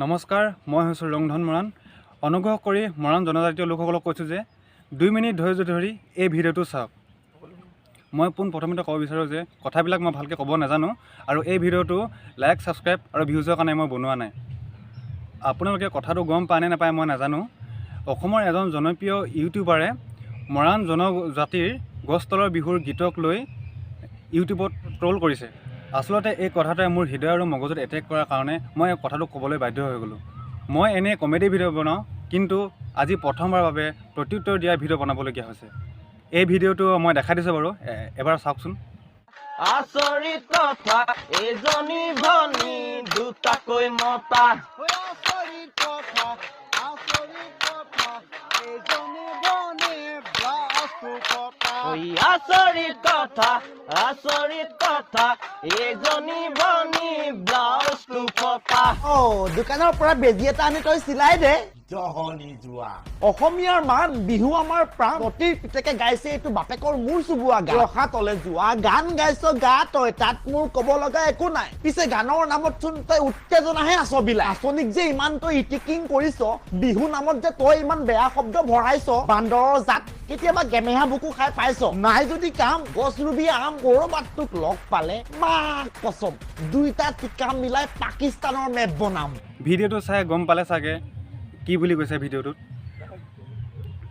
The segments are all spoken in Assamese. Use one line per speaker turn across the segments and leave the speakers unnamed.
নমস্কাৰ, মই হৈছোঁ ৰংধন মৰাণ। অনুগ্ৰহ কৰি মৰাণ জনজাতীয় লোকসকলক কৈছোঁ যে 2 মিনিট ধৈৰ্য ধৰি এই ভিডিঅ'টো চাওক। মই পোনপ্ৰথমতে ক'ব বিচাৰোঁ যে কথাবিলাক মই ভালকৈ ক'ব নাজানো আৰু এই ভিডিঅ'টো লাইক, ছাবস্ক্ৰাইব আৰু ভিউজৰ কাৰণে মই বনোৱা নাই। আপোনালোকে কথাটো গম পায় নে নাপায় মই নাজানো। অসমৰ এজন জনপ্ৰিয় ইউটিউবাৰে মৰাণ জনজাতিৰ গছ তলৰ বিহুৰ গীতক লৈ ইউটিউবত ট্ৰল কৰিছে। আচলতে এই কথাটোৱে মোৰ হৃদয় আৰু মগজুত এটেক কৰাৰ কাৰণে মই এই কথাটো ক'বলৈ বাধ্য হৈ গ'লোঁ। মই এনেই কমেডি ভিডিঅ' বনাওঁ, কিন্তু আজি প্ৰথমবাৰৰ বাবে প্ৰত্যুত্তৰ দিয়া ভিডিঅ' বনাবলগীয়া হৈছে। এই ভিডিঅ'টো মই দেখাই দিছোঁ বাৰু, এবাৰ চাওকচোন।
আচৰিত কথা, এজনী ভনী দুটাকৈ মতা।
আচৰিত কথা, আচৰিত কথা, এজনী ভনী ব্লাউজটো ফটা।
ঐ আচৰিত কথা, আচৰিত কথা, এজনী ভনী ব্লাউজটো ফটা।
অ, দোকানৰ পৰা বেজি এটা আনি তই চিলাই দে।
জহনি যোৱা।
অসমীয়াৰ মান, বিহু আমাৰ প্ৰাণ। সতীৰ পিতেকে গাইছে এইটো বাপেকৰ মূৰ চুবোৱা গান। ৰখা তলে যোৱা, গান গাইছ গা তই, তাত মোৰ ক'ব লগা একো নাই। পিছে গানৰ নামত চোন তই উত্তেজনাহে আছ বিলাই। আচনিক যে ইমান তই ইটিকিং কৰিছ, বিহু নামত যে তই ইমান বেয়া শব্দ ভৰাইছ, বান্দৰৰ জাত, কেতিয়াবা গেমেহা বুকু খাই পাইছ নাই? যদি কাম গছ ৰুবি আম। কৰবাত তোক লগ পালে মা কচম, দুইটা টিকা মিলাই পাকিস্তানৰ মেপ বনাম।
ভিডিঅ'টো চাই গম পালে চাগে কি বুলি কৈছে ভিডিঅ'টোত।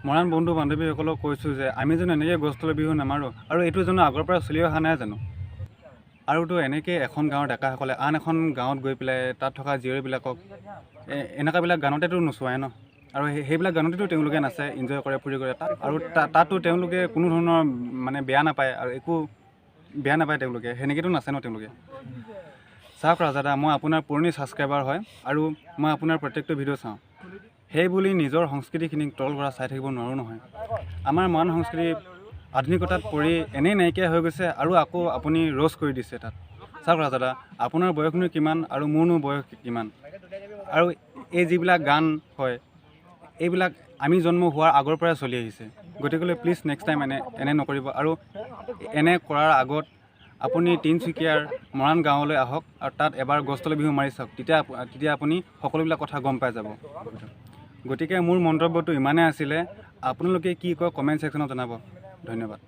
মৰাণ বন্ধু বান্ধৱীসকলক কৈছোঁ যে আমি জানো এনেকৈ গছ তলৰ বিহু নামাৰোঁ? আৰু এইটো জানো আগৰ পৰা চলি অহা নাই জানো? আৰুতো এনেকৈ এখন গাঁৱৰ ডেকাসকলে আন এখন গাঁৱত গৈ পেলাই তাত থকা জীয়ৰীবিলাকক এনেকুৱাবিলাক গানতেতো নচুৱাই ন? আৰু সেইবিলাক গানতেতো তেওঁলোকে নাচে, এনজয় কৰে, ফূৰ্তি কৰে তাত। আৰু তাতো তেওঁলোকে কোনো ধৰণৰ মানে বেয়া নাপায় আৰু একো বেয়া নাপায় তেওঁলোকে, সেনেকৈতো নাচে ন তেওঁলোকে? চাওক ৰাজাদা, মই আপোনাৰ পুৰণি ছাবস্ক্ৰাইবাৰ হয় আৰু মই আপোনাৰ প্ৰত্যেকটো ভিডিঅ' চাওঁ। সেই বুলি নিজৰ সংস্কৃতিখিনিক ট্ৰল কৰা চাই থাকিব নোৱাৰোঁ নহয়। আমাৰ মৰাণ সংস্কৃতি আধুনিকতাত পৰি এনেই নাইকিয়া হৈ গৈছে আৰু আকৌ আপুনি ৰ'ষ্ট কৰি দিছে তাত। চাওক ৰাজাদা, আপোনাৰ বয়সনো কিমান আৰু মোৰনো বয়স কিমান? আৰু এই যিবিলাক গান হয়, এইবিলাক আমি জন্ম হোৱাৰ আগৰ পৰাই চলি আহিছে। গতিকেলৈ প্লিজ নেক্সট টাইম এনে নকৰিব আৰু এনে কৰাৰ আগত আপুনি তিনিচুকীয়াৰ মৰাণ গাঁৱলৈ আহক আৰু তাত এবাৰ গছ তলৰ বিহু মাৰি চাওক। তেতিয়া আপুনি সকলোবিলাক কথা গম পাই যাব। গতিকে মোৰ মন্তব্যটো ইমানেই আছিলে। আপোনালোকে কি কয় কমেণ্ট ছেকশ্যনত জনাব। ধন্যবাদ।